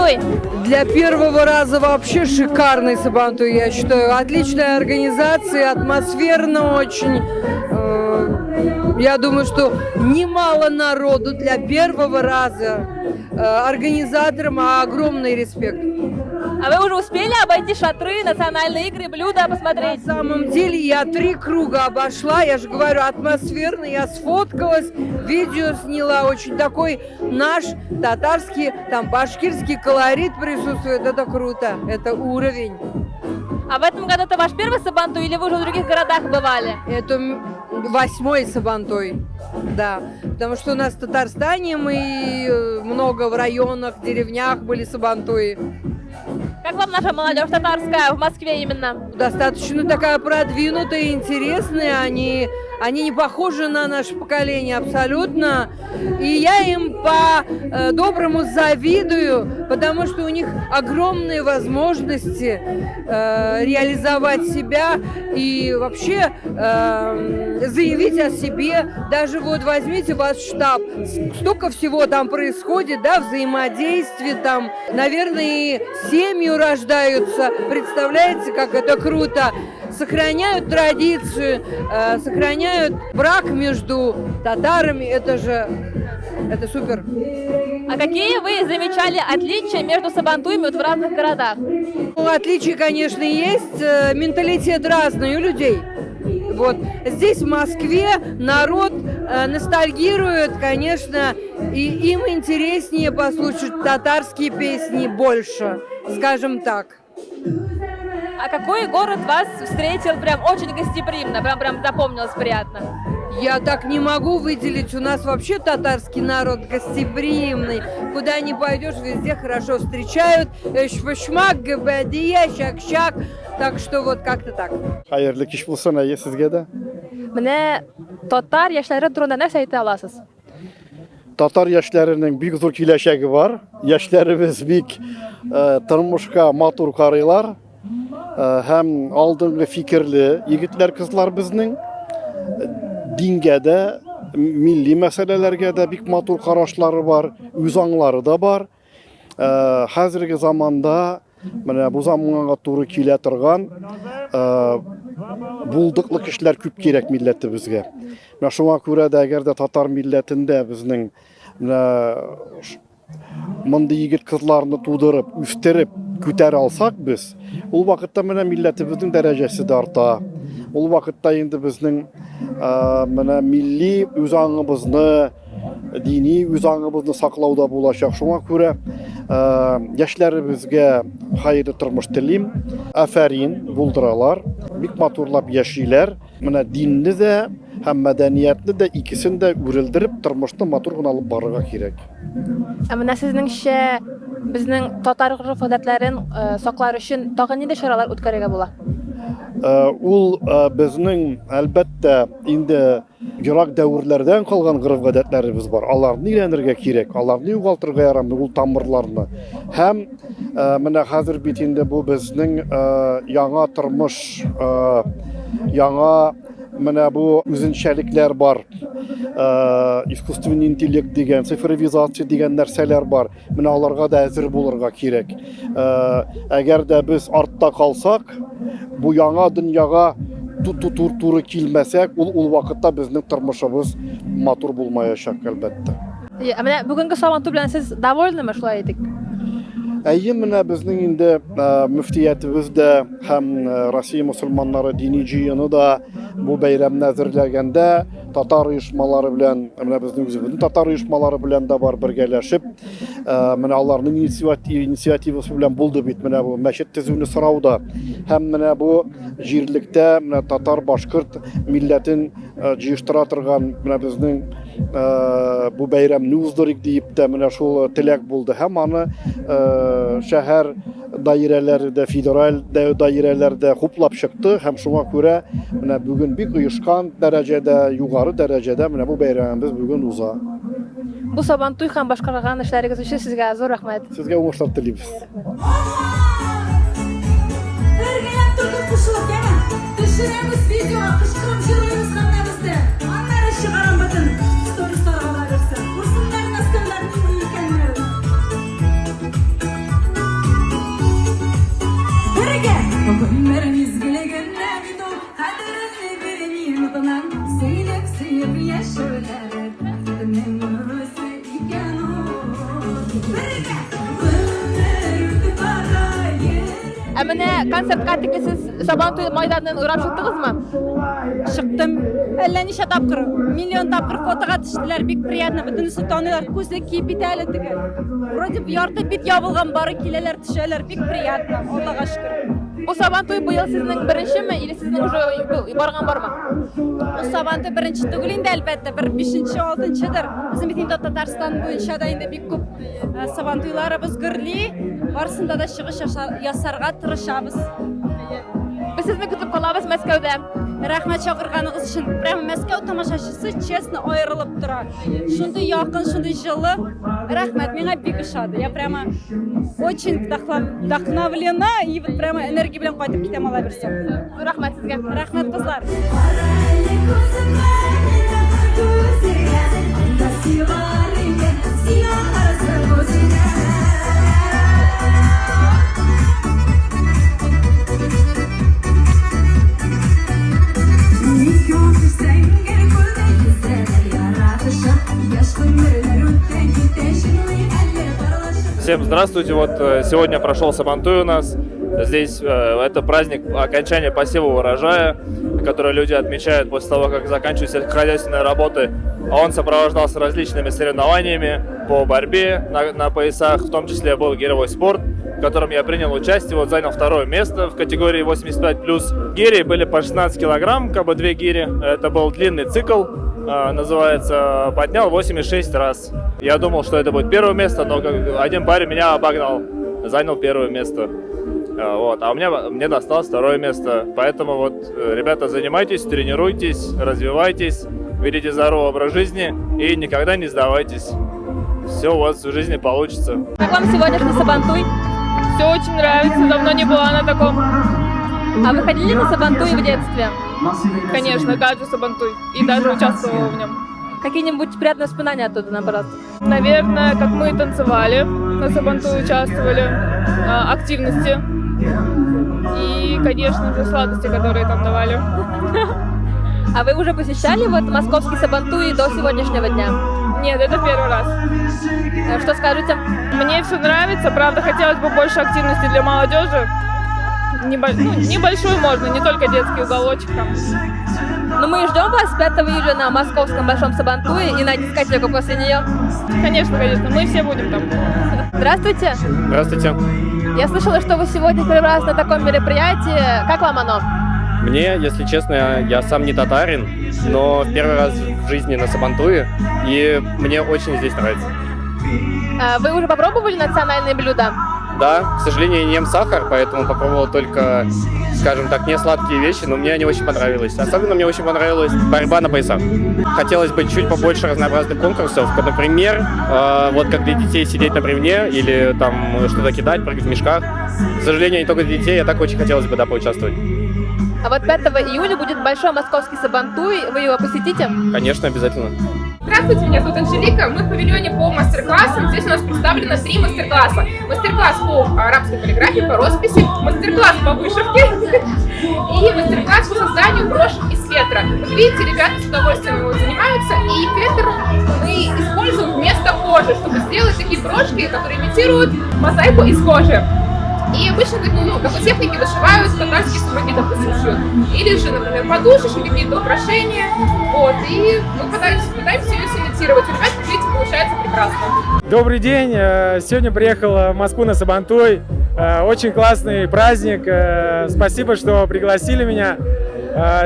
Сабантуй? Для первого раза вообще шикарный Сабантуй, я считаю. Отличная организация, атмосферно очень. Я думаю, что немало народу для первого раза. Организаторам огромный респект. А вы уже успели обойти шатры, национальные игры, блюда посмотреть? На самом деле я 3 круга обошла, я же говорю, атмосферно, я сфоткалась, видео сняла, очень такой наш татарский, там башкирский колорит присутствует, это круто, это уровень. А в этом году это ваш первый Сабантуй или вы уже в других городах бывали? Это 8-й Сабантуй, да, потому что у нас в Татарстане мы много в районах, деревнях были Сабантуи. Как вам наша молодежь татарская в Москве именно? Достаточно такая продвинутая, интересная. Они не похожи на наше поколение абсолютно. И я им по-доброму завидую, потому что у них огромные возможности реализовать себя и вообще заявить о себе. Даже вот возьмите ваш штаб, столько всего там происходит, да, взаимодействие там, наверное, и семьи рождаются. Представляете, как это круто? Сохраняют традицию, сохраняют брак между татарами, это же, это супер. А какие вы замечали отличия между сабантуями в разных городах? Отличия, конечно, есть, менталитет разный у людей. Вот. Здесь, в Москве, народ ностальгирует, конечно, и им интереснее послушать татарские песни больше, скажем так. А какой город вас встретил прям очень гостеприимно, прям запомнилось приятно? Я так не могу выделить, у нас вообще татарский народ гостеприимный. Куда ни пойдешь, везде хорошо встречают. Эшпашмак, габадия, шак-шак. Так что вот как-то так. Хәерле кич булсын, әйе, сезгә дә. Менә татар яшьләре турында нәрсә әйтә аласыз? Татар яшьләренең бик зур киләчәге бар. Яшьләребез бик тормышка матур карыйлар. Һәм алдынгы фикерле егетләр, кызлар безнең. Дингә дә, милли мәсьәләләргә дә бик матур карашлары бар, үз аңлары да бар. Хәзерге заманда менә бу заманга туры килә торган булдыклы кешеләр күп кирәк милләтебезгә. Менә шуңа күрә дә, әгәр дә татар милләтендә безнең менә мондый егет кызларны тудырып, үстереп, күтәрә алсак без, ул вакытта менә милләтебезнең дәрәҗәсе дә арта. Ул вакытта инде безнең менә милли үз аңыбызны, дини үз аңыбызны саклау да булачак. Шуңа күрә яшьләребезгә хәерле тормыш телим. Афәрин, булдыралар, бик матурлап яшиләр. Менә динне дә һәм мәдәниятне дә икесен дә үрелдереп, тормышны матур гына алып барырга кирәк. Ә менә сезнеңчә безнең татар гореф-гадәтләрен саклар өчен тагын нинди чаралар үткәрергә була? Ул безнең, әлбәттә, инде ерак дәверләрдән калган гореф-гадәтләребез бар. Аларны өйрәнергә кирәк, аларны югалтырга ярамый, ул тамырларны. Һәм менә хәзер бит инде бу безнең яңа тормыш, яңа менә бу үзенчәлекләр бар. Искусственный интеллект дигән, цифровизация дигән нәрсәләр бар. Менә аларга да әзер булырга кирәк. Әгәр дә без артта калсак, бу яңа дөньяга туры килмәсәк, ул вакытта безнең тормышыбыз матур булмаячак, әлбәттә. Ә менә бүгенге Сабантуй белән сез довольнымы, шулай әйтик? Әйе, менә безнең инде мөфтиятебез дә һәм Россия мусульманнары дини җыены да бу бәйрәмне әзерләгәндә татар оешмалары белән, менә безнең үзебезнең татар оешмалары белән дә бар бергәләшеп, менә аларның инициативасы белән булды бит менә бу мәчет төзүне сорау да. Һәм менә бу җирлектә менә татар, башкорт милләтен җыештыра торган менә безнең бу бәйрәмне уздырыйк диеп тә менә шул теләк булды. Һәм аны шәһәр даирәләре дә, федераль даирәләр дә хуплап чыкты. Һәм шуңа күрә менә бүген бик оешкан дәрәҗәдә, югары дәрәҗәдә менә бу бәйрәмебез бүген уза. Бу Сабантуй һәм башкарган эшләрегез өчен сезгә зур рәхмәт. Сезгә уңышлар телибез. Бергәләп төркем кушылып, яме? Төшерәбез видеога, кычкырып җырлыйбыз һәммәбез дә. Аннары чыгарам бөтен сторисларга ла берсе. Күрсеннәр мәскәүләр нинди икәннәрен. Бергә! Гомер мизгеле генә бит ул, кадерен белми минутының. Сөйләп, сөеп яшәүләре бәхетнең үзе икән ул. Бергә! Гомер үтеп бара, йөрәк. Ә менә концертка тикле сез Сабантуй майданын урап чыктыгызмы? Чыктым. Әллә ничә тапкыр, миллион тапкыр фотога төштеләр, бик приятно, бөтенесе таныйлар, күзлек киеп бит әле теге. Вроде бы ярты бит ябылган, бары киләләр, төшәләр, бик приятно, Аллага шөкер. Бу Сабантуй быел сезнең беренчеме или сезнең уже барган бармы? Бу Сабантуй беренче түгел инде, әлбәттә, бер бишенче, алтынчыдыр. Безнең бит инде Татарстан буенча да инде бик күп Сабантуйларыбыз гөрли, барысында да чыгыш ясарга тырышабыз. Без сезне көтеп калабыз Мәскәүдә. Рәхмәт чакырганыгыз өчен. Прямо Мәскәү тамашачысы честно аерылып тора. Шундый якын, шундый җылы. Рәхмәт, миңа бик ошады. Я прямо очень вдохновлена и вот прямо энергия белән кайтып китәм алай берсе. Рәхмәт сезгә. Рәхмәт, кызлар. Кара әле күземә, күзеңә, анда сыйгар икән, сиңа карасаң үзеңә. Ике зәңгәр күлдә йөзәләр яратышып, яшь гомерләр үтә китә, җырлый әле парлашып. Всем здравствуйте. Вот сегодня прошел Сабантуй у нас. Здесь это праздник окончания посева урожая, который люди отмечают после того, как заканчивают сельскохозяйственные работы. Он сопровождался различными соревнованиями по борьбе на поясах, в том числе был гиревой спорт, в котором я принял участие, вот занял второе место в категории 85+. Гири были по 16 килограмм, как бы две гири. Это был длинный цикл, называется, поднял 8,6 раз. Я думал, что это будет первое место, но один парень меня обогнал, занял первое место. Вот. А мне досталось второе место. Поэтому вот, ребята, занимайтесь, тренируйтесь, развивайтесь, ведите здоровый образ жизни и никогда не сдавайтесь. Все у вас в жизни получится. Как вам сегодняшний Сабантуй? Все очень нравится, давно не была на таком. А вы ходили на Сабантуй в детстве? Конечно, каждый Сабантуй. И даже участвовала в нем. Какие-нибудь приятные воспоминания оттуда, наоборот? Наверное, как мы танцевали, на Сабантуй участвовали, активности. И, конечно же, сладости, которые там давали. А вы уже посещали вот московский Сабантуй до сегодняшнего дня? Нет, это первый раз. Что скажете? Мне все нравится, правда, хотелось бы больше активности для молодежи. Ну, небольшую можно, не только детский уголочек там. Ну, мы ждем вас 5 июля на московском Большом Сабантуе и на дискотеку после нее. Конечно, конечно, мы все будем там. Здравствуйте. Здравствуйте. Я слышала, что вы сегодня первый раз на таком мероприятии. Как вам оно? Мне, если честно, я сам не татарин, но первый раз в жизни на Сабантуе, и мне очень здесь нравится. А вы уже попробовали национальные блюда? Да, к сожалению, я не ем сахар, поэтому попробовал только, скажем так, не сладкие вещи, но мне они очень понравились. Особенно мне очень понравилась борьба на поясах. Хотелось бы чуть побольше разнообразных конкурсов, как, например, вот как для детей сидеть на бревне или там что-то кидать, прыгать в мешках. К сожалению, не только для детей, а так очень хотелось бы, да, поучаствовать. А вот 5 июля будет Большой московский Сабантуй, вы его посетите? Конечно, обязательно. Здравствуйте, меня зовут Анжелика. Мы в павильоне по мастер-классам. Здесь у нас представлено 3 мастер-класса. Мастер-класс по арабской каллиграфии, по росписи, мастер-класс по вышивке и мастер-класс по созданию брошек из фетра. Как видите, ребята с удовольствием его занимаются, и фетр мы используем вместо кожи, чтобы сделать такие брошки, которые имитируют мозаику из кожи. И обычно такой техники вышивают татарские сумаки, допустим, шьют. Или же, например, подушечки, какие-то украшения. Вот, и мы пытаемся ее сымитировать. У ребят, как видите, получается прекрасно. Добрый день. Сегодня приехал в Москву на Сабантуй. Очень классный праздник. Спасибо, что пригласили меня.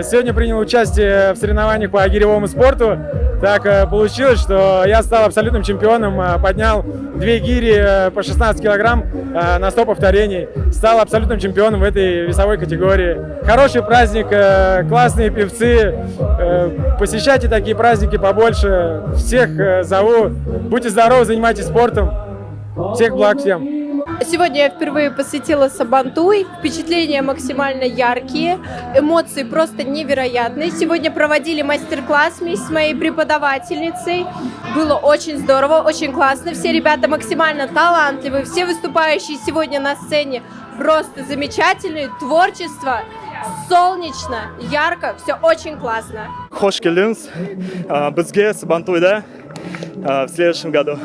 Сегодня принял участие в соревнованиях по гиревому спорту. Так получилось, что я стал абсолютным чемпионом, поднял 2 гири по 16 килограмм на 100 повторений. Стал абсолютным чемпионом в этой весовой категории. Хороший праздник, классные певцы. Посещайте такие праздники побольше. Всех зову. Будьте здоровы, занимайтесь спортом. Всех благ всем. Сегодня я впервые посетила Сабантуй. Впечатления максимально яркие, эмоции просто невероятные. Сегодня проводили мастер-класс вместе с моей преподавательницей. Было очень здорово, очень классно. Все ребята максимально талантливые, все выступающие сегодня на сцене Просто замечательное творчество, солнечно, ярко, все очень классно. Хош килдегез безгә Сабантуйда в следующем году.